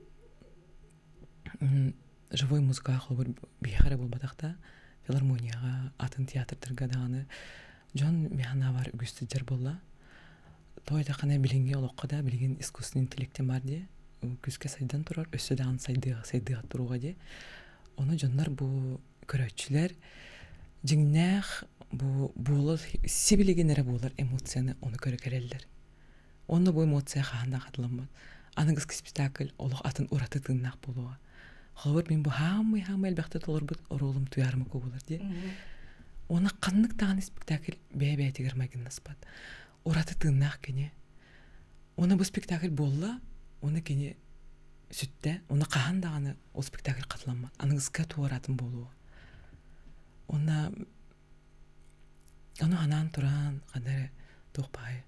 живой музыка холобур биһиэхэ эрэ буолбатах да, филармонияҕа, атын театрдарга даҕаны дьон миэхэ наабар үгүс сылдьар буолла. Тоҕо диэтэххинэ билиҥҥи олоххо да билигин искусственный интеллектин баар дии күүскэ сайдан турар өссө даҕаны сайдыаҕа сайдыаҕа туруоҕа дии ону дьоннор бу көрөөччүлэр дьиҥнээх бу буолар сибилигин эрэ буолар эмоцияны ону көрө кэлэллэр уонна бу эмоция хаһан да хатыламмат аныгыскы спектакль олох атын ураты тыыннаах буолуоҕа холобур мин бу хаамый хаамый элбэхтэ толорбут оруолум туйаарыма буолар дии уонна ханнык даҕаны спектакль бэйэ-бэйэтигэр майгыннаспат ураты тыыннаах кини. Уонна бу спектакль буолла, уонна кини сүттэ, уонна хаһан даҕаны ол спектакль хатыламмат. Аныгыска туоратын буолуо. Уонна ону анаан тураан ханна эрэ туох баҕайы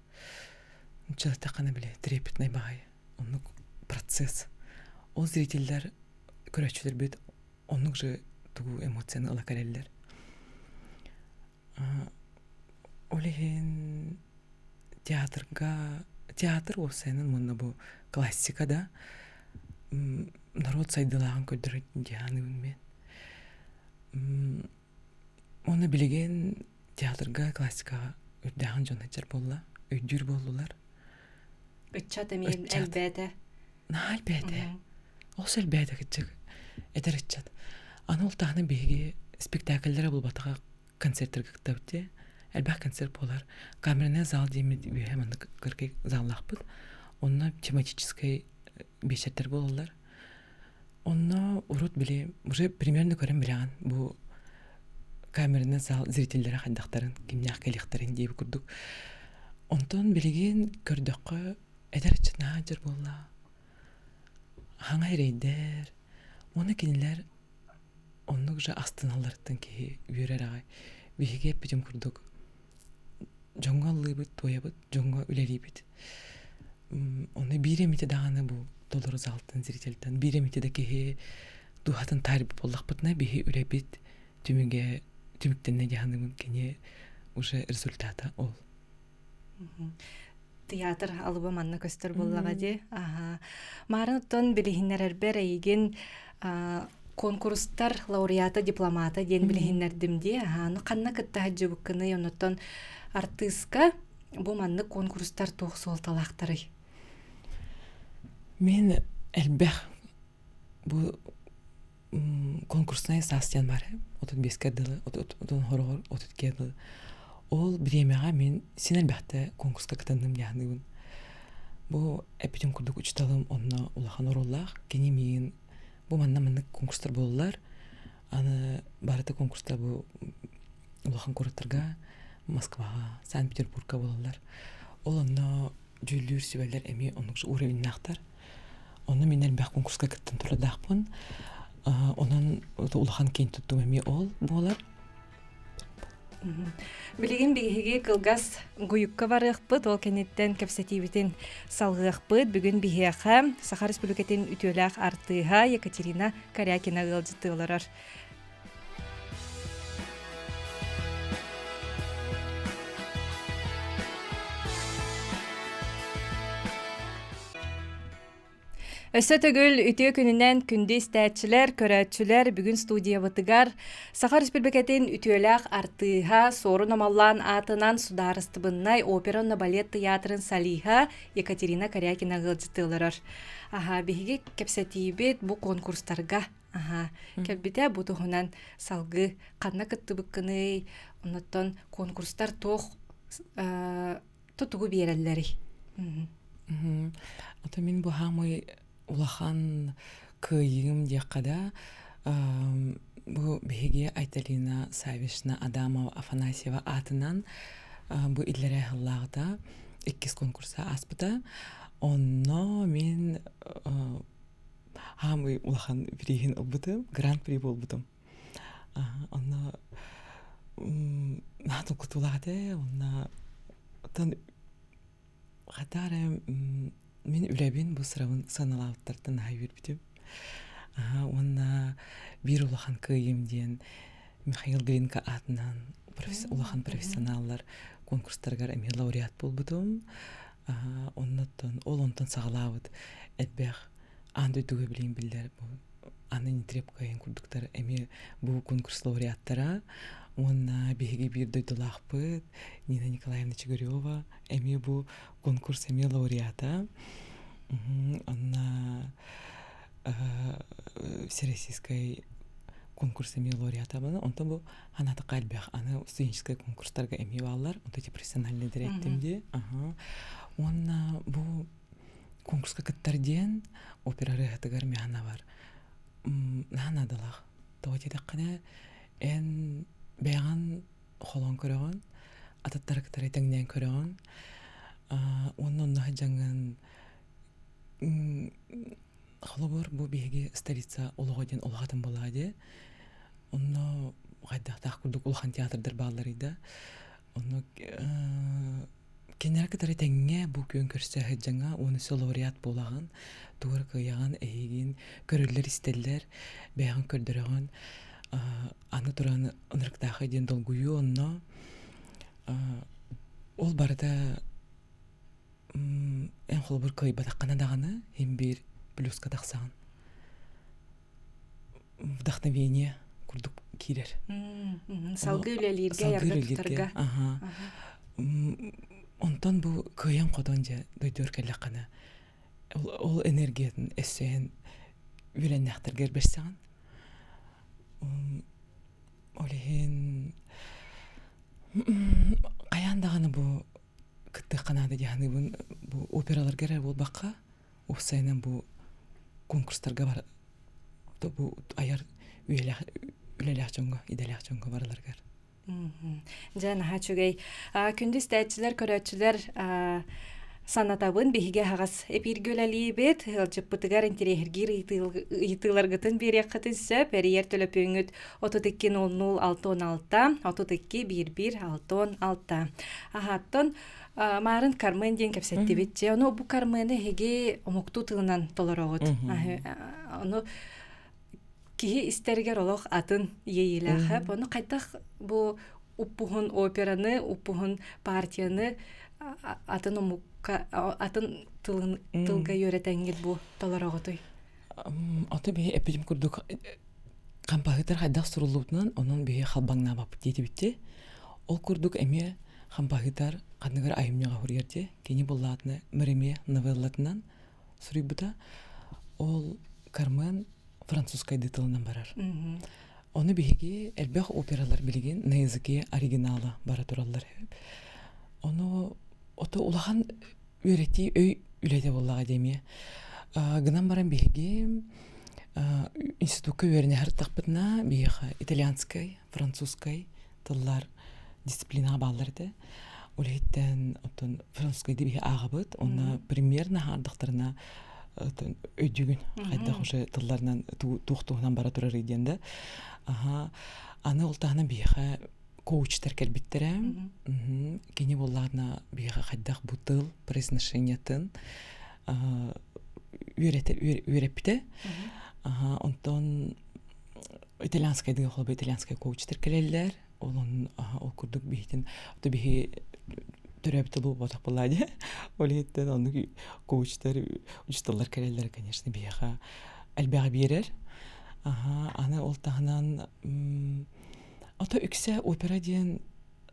нуччалаттаххына били трепетный баҕайы оннук процесс. Ол зрителлэр көрөөччүлэрбит оннук же тугу эмоцияны ыла кэлэллэр. Ол иһин театрга театр уопсайынан уонна бу классика да норуот сайдыылааҕын көрдөрөр дии саныыбын мен. Уонна билигин театрга классикаҕа үрдээҕин дьон сылдьар буолла, өйдүүр буоллулар. Ыччат эмиэ элбээтэ. Наһаа элбээтэ. Олус элбээтэ кырдьык. Эдэр ыччат. Аны ол таһынан биһиги спектакльлэри булбатаҕа концертарга кыттабыт дии. Элбэх концерт буолар. Камерный зал диэммит үөһэ маннык кыракый заллаахпыт. Онно тематическай биэчэрдэр буолаллар. Онно урут били уже примерно көрөн билэҕин бу камерный зал зрителлэрэ хайдахтарын, кимнээх кэлиэхтэрин диэбит курдук. Онтон билигин көрдөххө эдэр ыччат наһаа дьэр буолла. Хаҥа эрэйдэр. Уонна кинилэр оннук же астыналларыттан киһи үөрэр аҕай. Биһиги эппитим курдук дьоҥҥо ыллыыбыт, туойабыт, дьоҥҥо үлэлиибит. Ону биир эмитэ даҕаны бу толору залтан, зрительтэн биир эмитэ да киһи дууһатын таарыйбыт буоллахпытына биһи үлэбит түмүгэ түмүктэннэ дии саныыбын кини уже результата ол. Театр алыба манна көстөр буоллаҕа дии. Аха. Маарын оттон билиһиннэрэрбэр эйигин конкурстар лауреата, дипломата диэн билиһиннэрдим дии. Аха. Ну ханна кытта сылдьыбыккыный, оннуттан артыыска бу маннык конкурстар туох суолталаахтарый? Мин элбэх бу конкурснай саас диэн баар 35-ке дылы, отон хороҕор 32-ге дылы. Ол бириэмэҕэ мин син элбэхтэ конкурска кытынным дии Бу эппитим курдук учууталым онно улахан оруоллаах. Кини миигин бу манна маннык конкурстар буоллар, аны барыта конкурстар бу улахан куораттарга Москваҕа, Санкт-Петербургка буолаллар. Ол онно дьүүллүүр сүбэлэр эмиэ оннук уровеннаахтар. Онно мин элбэх конкурска кыттан турардаахпын. Онон улахан киэн туттуум эмиэ ол буолар. Билигин биһиги кылгас гуйукка барыахпыт, ол кэнниттэн кэпсэтиибитин салҕыахпыт. Бүгүн биһиэхэ Саха Республикатын үтүөлээх артыыһа Екатерина Корякина ыалдьыттыы олорор. Өссө төгүл үтүө күнүнэн күндү истээччилэр, көрөөччүлэр бүгүн студиябытыгар Саха Республикатын үтүөлээх артыыһа Суорун Омоллоон аатынан судаарыстыбыннай опера уонна балет тыйаатырын солиһа Екатерина Корякина ыалдьыттыы олорор. Аха, биһиги кэпсэтиибит бу конкурстарга аха, кэлбитэ бу туһунан салгыы ханна кыттыбыккыный, оннуттан конкурстар туох тутугу биэрэллэрий? Ото мин бу хаамый улахан кыайыым диэххэ да бу биһиги Айталина Савишна Адамова Афанасьева аатынан бу иллэрээ сыллааҕыта иккис конкурса ааспыта. Онно мин хаамый улахан бирииһин ылбытым, гран-при буолбутум. Онно наһаа толкутуулаах этэ уонна оттон хата эрэ мин үлэбин бу сырабын сыаналаабыттартан наһаа үөрбүтүм. Уонна биир улахан кыайыым диэн Михаил Глинка аатынан улахан профессионаллар конкурстарыгар эмиэ лауреат буолбутум. Оннуттан ол онтон саҕалаабыт элбэх аан дойдуга билигин биллэр бу Анна Нетребко курдуктар эмиэ бу конкурс лауреаттара уонна биһиги биир дойдулаахпыт Нина Николаевна Чигирева эмиэ бу конкурс эмиэ лауреата. Онно всероссийскай конкурс эмиэ лауреатабын. Онтон бу ханаатыкка элбэх аны студенческай конкурстарга эмиэ бааллар. Онто эти профессиональный директим дии. Уонна бу конкурска кыттар диэн опера ырыаһытыгар миэхэ бар наһаа наадалаах. Тоҕо диэтэххинэ, эн бэйэҕин холоон көрөҕүн, атыттары кытары тэҥнээн көрөҕүн уонна онно сылдьаҥҥын холобур бу биһиги столица олоҕо диэн улахан буоллаҕа дии. Онно хайдахтаах курдук улахан театрдар баалларый да. Онно кинилэри кытары тэҥҥэ бу күөн көрсө сылдьаҥҥа уонна өссө лауреат буолаҕын, тугу эрэ кыайаҕын, эһигин көрөллөр-истэллэр, бэйэҕин көрдөрөҕүн. Аны туран ынырыктаахай диэн долгуйуу онно ол барыта эн холобур кыайбатаххына даҕаны иһин биир плюска тахсаҕын. Вдохновение курдук киирэр. Салгыы үлэлииргэ, ярга тутарга. Онтон бу кыайан-хотон дьэ дойдугар кэллэххинэ ол энергиятын өссөйөн үөрэннэхтэргэр бэрсэҕин. Ол иһин хайаан даҕаны бу кыттыахха наада дии саныыбын. Бу операларга эрэ буолбакка, уопсайынан бу конкурстарга бар бу айар үйэлээх үлэлээх дьоҥҥо, идэлээх дьоҥҥо барыларыгар. Дьэ, наһаа үчүгэй. Күндү истээччилэр, көрөөччүлэр санатабын биһиги аһаҕас эпииргэ үлэлиибит. Ыалдьыппытыгар интэриэһиргиир ыйытыыларгытын биэриэххитин сөп. Эрийэр төлөпүөҥҥүт 32 00 616 32 11 616. Аһааттан Маарын Кармен диэн кэпсэттибит. Дьэ, ону бу Кармены эһиги омуктуу тылынан толороҕут. Ону киһи истэригэр олох атын иэйиилээх. Ону хайдах бу уппуһун операны, уппуһун партияны атын омукка, атын тылын тылга үөрэтэҥҥит бу толороҕутуй? Ото биһи эппитим курдук хампаһыытар хайдах суруллубутунан онон биһи халбаҥнаабаппыт диэтибитти. Ол курдук эмиэ хампаһыытар ханныгар айымньыга суруйар дии. Кини буллаатына Мэримиэ новеллатынан. суруйбута. Ол Кармен французскайдыы тылынан барар. Ону биһиги элбэх опералар билигин на языке оригинала бара тураллар. Ону ото улахан үөрэтии өй үлэтэ буоллаҕа диэмиэ. Гынан баран биһиги институкка үөрэнэ сырыттахпытына биһиэхэ итальянскай, французскай тыллар дисциплинаҕа бааллар этэ. Ол иһиттэн оттон французскайды биһи ааҕабыт, онно примерно хаардахтарына өйдүүгүн хайдах уже тылларынан туох туһунан бара турарый диэн да. Аха. Аны ол таһынан биһиэхэ коучтар кэлбиттэрэ. Кини буоллаҕына биһиэхэ хайдах бу тыл произношениетын үөрэппитэ. Онтон итальянскайдыы холобур итальянскай коучтар кэлэллэр. Ол ол курдук биһитин биһи төрөөбүт тылы буолбатах буоллаа дии. Ол иһиттэн оннук коучтар, учууталлар кэлэллэр, конечно, биһиэхэ элбэҕи биэрэр. Аны ол таһынан Ото үксэ опера диэн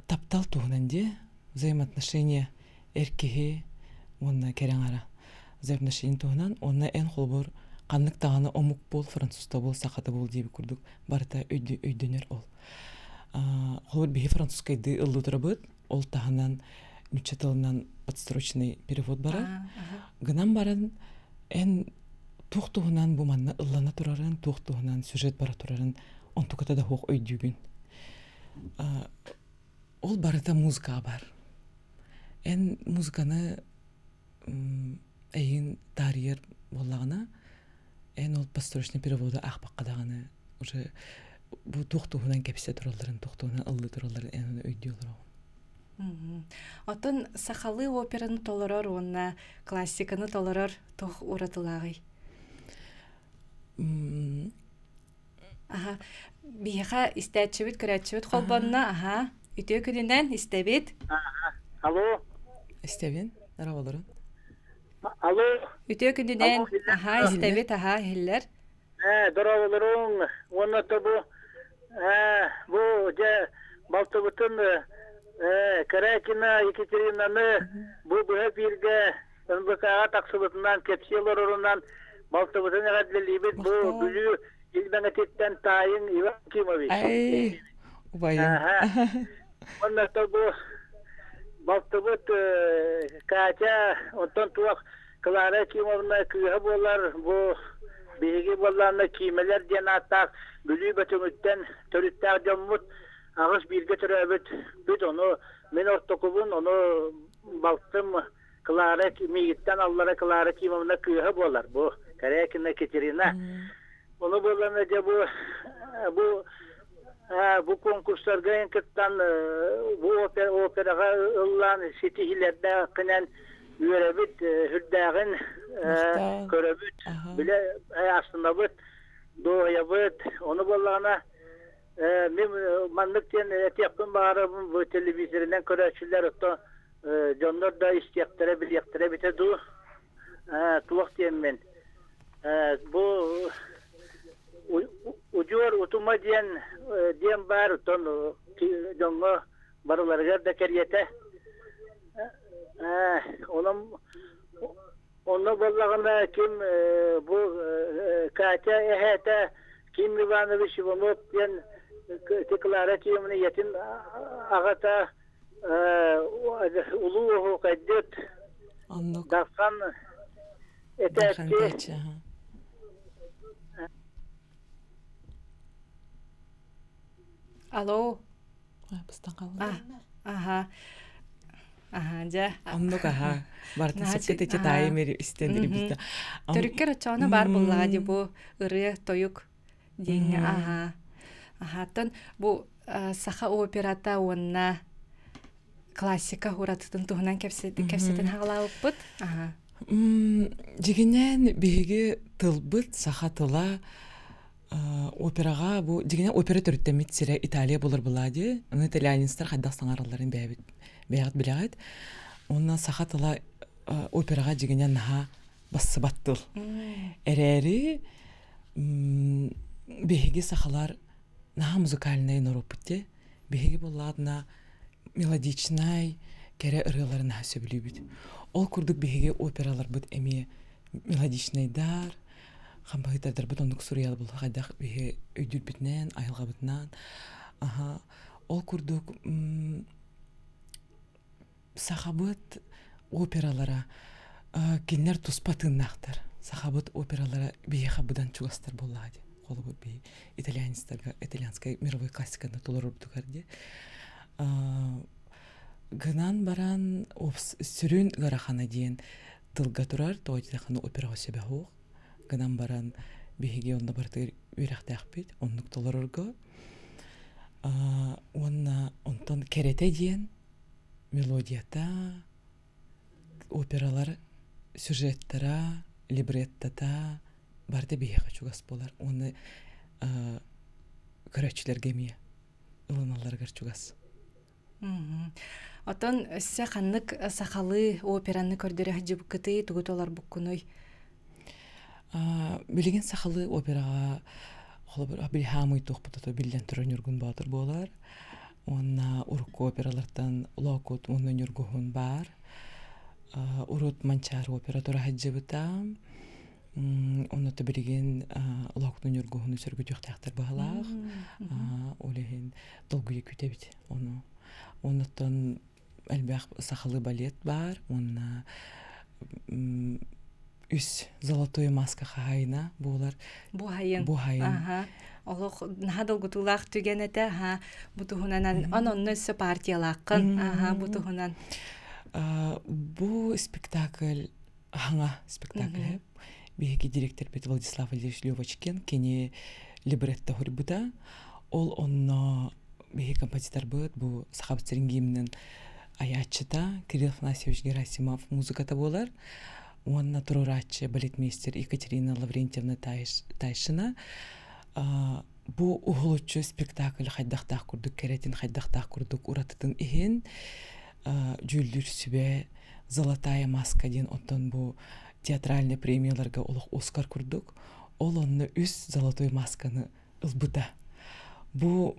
таптал туһунан диэ, взаимоотношения эр киһи уонна кэрэ аҥара взаимоотношение туһунан уонна эн холобур ханнык даҕаны омук буол, французта буол, сахата буол диэбит курдук барыта өйдөнөр ол. Холобур биһи французскайдыы ыллыы турабыт, ол таһынан нуучча тылынан подстрочный перевод барар. Гынан баран эн туох туһунан бу манна ыллана турарын, туох туһунан сюжет бара турарын онтуката да суох өйдүүгүн. Ол барыта музыкаҕа бар. Эн музыканы эйигин таарыйар буоллаҕына, эн ол подстрочный переводу аахпакка даҕаны уже бу туох туһунан кэпсэ туралларын, туох туһунан ыллыы туралларын эн ону өйдүү олороҕун. Оттон сахалыы операны толорор уонна классиканы толорор туох уратылааҕый? Аха. Биһиэхэ истээччибит, көрөөччүбүт холбонно. Аха. Үтүө күнүнэн истэбит. Алло. Истэбин. Дорооболорун. Алло. Үтүө күнүнэн. Аха, истэбит, аха, иһиллэр. Ээ, дорооболоруҥ. Уонна то бу ээ, бу дьэ балтыбытын ээ, Корякина Екатеринаны бу быһа бииргэ НВК-ҕа тахсыбытынан кэпсии олорорунан балтыбытын эҕэрдэлиибит. Бу Бүлүү Илбэҥэтиттэн таайыҥ Иван Кимович. Ай, убайым. Уонна то бу балтыбыт Катя, онтон туох Клара Кимовна кыыһа буолар, бу биһиги буоллаанна Киимэлэр диэн ааттаах Бүлүү Бөтүҥүттэн төрүттээх дьоммут, аҕыс бииргэ төрөөбүт бүт, ону мин ортокубун, ону балтым Клара миигиттэн аллара Клара Кимовна кыыһа буолар, бу Корякина Екатерина. Ону буоллаана дьэ бу бу бу конкурстарга кыттан бу операҕа ыллаан ситиһиилэрдээххинэн үөрэбит, үрдээҕин көрөбүт, билэ астынабыт, дуоһуйабыт. Ону буоллаҕына мин маннык диэн этиэхпин баҕарабын бу телевизорынан көрөөччүлэр оттон дьоннор да истиэхтэрэ, билиэхтэрэ эбитэ дуу. Туох диэммин бу удьуор утума диэн диэн баар оттон дьоҥҥо барыларыгар да кэриэтэ Онон онно буоллаҕына ким бу Катя эһээтэ Ким Иванович Иванов диэн Клара Кимовна ийэтин аҕата улуу оһуокайдыт Дархан этээччи Алло. Быстан хаалла. Аха. Аха, дьэ. Оннук аха. Бартын сөпкө тече таайым истэн ирбитэ. Төрүккэр очоона бар буллаҕа ди бу ырыа тойук диэҥҥэ аха. Ахаттан бу саха операта уонна классика уратытын туһунан кэпсэтин хаҕалаабыппыт. Аха. Дьигинэн биһиги тылбыт саха тыла Операҕа бу дьиҥинэн опера төрүттэммит сирэ Италия буолар былаа дии. Аны итальянецтар хайдах саҥаралларын бэйэбит бэйэҕит билэҕит. Уонна саха тыла операҕа дьиҥинэн наһаа бассыбат тыл. Эрээри биһиги сахалар наһаа музыкальнай норуоппут дии. Биһиги буоллаҕына мелодичнай кэрэ ырыалары наһаа сөбүлүүбүт. Ол курдук биһиги операларбыт эмиэ. Мелодичнайдар, хампаһыытардарбыт оннук суруйал булла хайдах биһи өйдүүрбүтүнэн, айылҕабытынан. Аха, ол курдук сахабыт опералара кинилэр туспа тыыннаахтар. Сахабыт опералара биһиэхэ быдан чугастар буоллаҕа дии. Холобур, биһи итальянецтарга итальянскай мировой классиканы толорорбутугар дии. Гынан баран сүрүн ыарахана диэн тылга турар, тоҕо диэтэххинэ операҕа сөбө суох. Гынан баран биһиги онно барытыгар үөрэхтээхпит, оннук толорорго. Уонна онтон кэрэтэ диэн мелодията, опералар сюжеттара, либреттата барыта биһиэхэ чугас буолар уонна көрөөччүлэргэ эмиэ ылыналларыгар чугас. Отон өссө ханнык сахалыы операны көрдөрө сылдьыбыккытый, тугу толорбуккунуй? Билигин сахалыы операҕа холобур били хаамый туохпут биллэн турар Ньургун Боотур буолар. Уонна урукку опералартан Лоокут уонна Ньургуһун баар. Урут Манчаары опера тура сылдьыбыта. Онно билигин Лоокуту Ньургуһуну сөргүтүөхтээхтэр быһалаах. Ол иһин долгуйа күүтэбит ону. Оннуттан элбэх сахалыы балет баар уонна үс золотой маска хаһаайына буолар. Буһайын. Буһайын. Аха. Олох наһаа долгутуулаах түгэн этэ. Аха. Бу туһунан он онно өссө партиялааххын. Аха, бу туһунан. Бу спектакль хаҥа спектакль. Биһиги директорбит Владислав Валерьевич Левочкин кини либретто суруйбута. Ол онно биһиги композиторбыт бу Сахабыт сирин гимнин айааччыта Кирилл Афанасьевич Герасимов музыката буолар. Уонна туруорааччы балетмейстер Екатерина Лаврентьевна Тайшина бу уһулуччу спектакль хайдахтаах курдук кэрэтин, хайдахтаах курдук уратытын иһин дьүүллүүр сүбэ «Золотая маска» диэн оттон бу театральный премияларга олох Оскар курдук ол онно үс золотой масканы ылбыта. Бу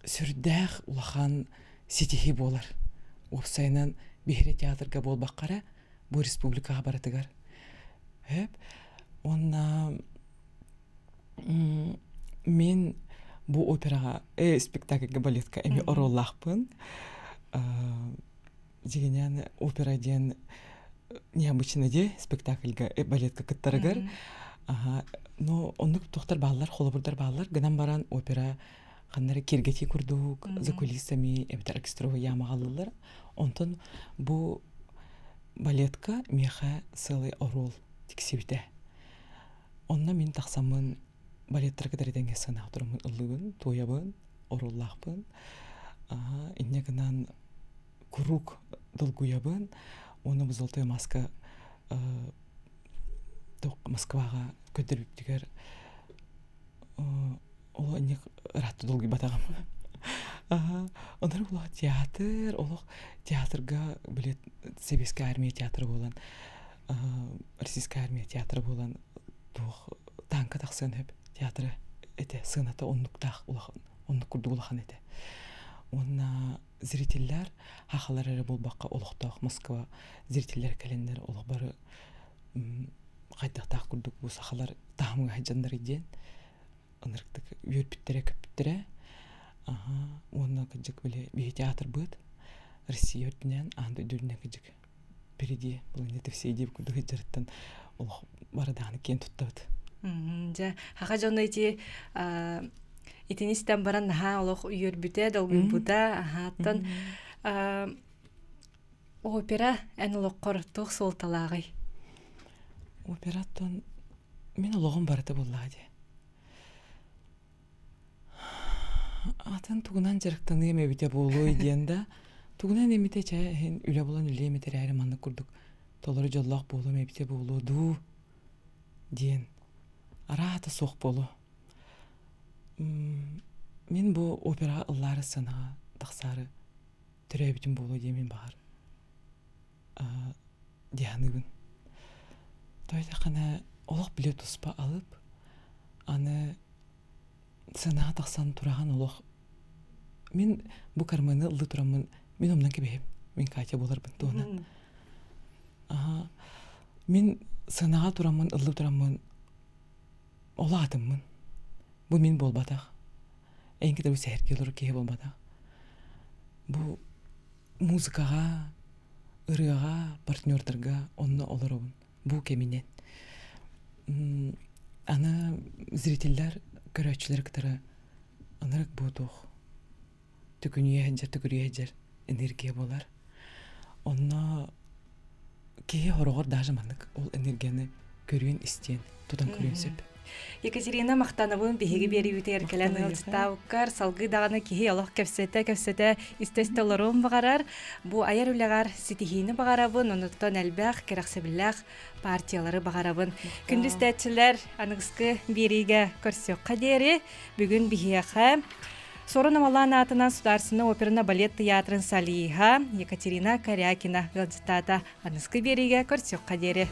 сүрдээх улахан ситиһии буолар. Уопсайынан биһири театрга буолбакка бу республикаҕа барытыгар. Хөп. Уонна мин бу операҕа, спектакльга балетка эми оруоллаахпын. Дьигинэн опера диэн необычный де спектакльга балетка кыттарыгар. Но оннук туохтар бааллар, холобурдар бааллар. Гынан баран опера ханнары киргэтии курдук за кулисами эбэтэр оркестровый ямаҕа ылыллар. Онтон бу балетка миэхэ сыалай оруол тиксибитэ. Онно мин тахсаммын балеттары кытары тэҥҥэ сыанаҕа тураммын ыллыыбын, туойабын, оруоллаахпын. Инньэ гынан куруук долгуйабын. Уонна бу «Золотая маска» Москваҕа көрдөрбүппүтүгэр ол инник ыраатта долгуйбатаҕым. Онон олох театр, олох театрга билет Сэбиэскэй армия театра буолан Российская армия театра буолан туох тааҥка тахсыан сөп театра этэ сыаната оннуктаах улахан оннук курдук улахан этэ уонна зрителлэр хахалар эрэ буолбакка олохтоох Москва зрителлэр кэлэннэр олох бары хайдахтаах курдук бу сахалар таһымҥа сылдьаннар диэн ынырыктык үөрбүттэрэ көппүттэрэ уонна кырдьык били биһи театрбыт Россия үрдүнэн аан дойду үрдүнэн кырдьык впереди планеты всей диэбит курдук сылдьарыттан олох бары даҕаны киэн туттабыт. Дьэ, хаха дьоно ити итини истэн баран наһаа олох үөрбүтэ, долгуйбута, аһааттан опера эн олоххор туох суолталааҕый? Операттан мин олоҕум барыта буоллаҕа дии. Атын тугунан дьарыктаныам эбитэ буолуой диэн да, тугунан эмитэ чэ иһин үлэ булан үлэлиэм этэ эрээри маннык курдук толору дьоллоох буолуом эбитэ буолуо дуу диэн араата суох буолуо. Мин бу операҕа ыллаары сыанаҕа тахсаары төрөөбүтүм буолуо диэмин баҕар дии саныыбын. Тоҕо диэтэххинэ олох билэ туспа алып, аны сыанаҕа тахсан тураҕын олох мин бу карманы ыллыы тураммын мин умнан кэбиһэбин. Мин Катя буоларбын туһунан. Аха. Мин сыанаҕа тураммын, ыллыы тураммын улаатыммын. Бу мин буолбатах. Эйигин кытары сэһэргии олорор киһи буолбатах. Бу музыкаҕа, ырыаҕа, партнердарга онно олоробун. Бу кэминэн. Аны зрителлэр, көрөөччүлэр кытары ынырык буотуох түкүнүйэ сылдьар, түкүрүйэ сылдьар энергия буолар. Онно киһи хороҕор даже маннык ол энергияны көрүөн истиэн, тутан көрүөн сөп. Екатерина махтанабын биһиги биэриибитигэр кэлэн ыалдьыттаабыккар салгыы даҕаны киһи олох кэпсэтэ кэпсэтэ истэ-истэ олоруон баҕарар. Бу айар үлэҕэр ситиһиини баҕарабын, онуттан элбэх кэрэхсэбиллээх партиялары баҕарабын. Күндү истээччилэр, аныгыскы биэриигэ көрсүөххэ диэри бүгүн биһиэхэ Сорун Амалаан аатынан Сударственный оперно балет театрын солиһа Екатерина Корякина ыалдьыттаата. Аныгыскы биэриигэ көрсүөххэ диэри.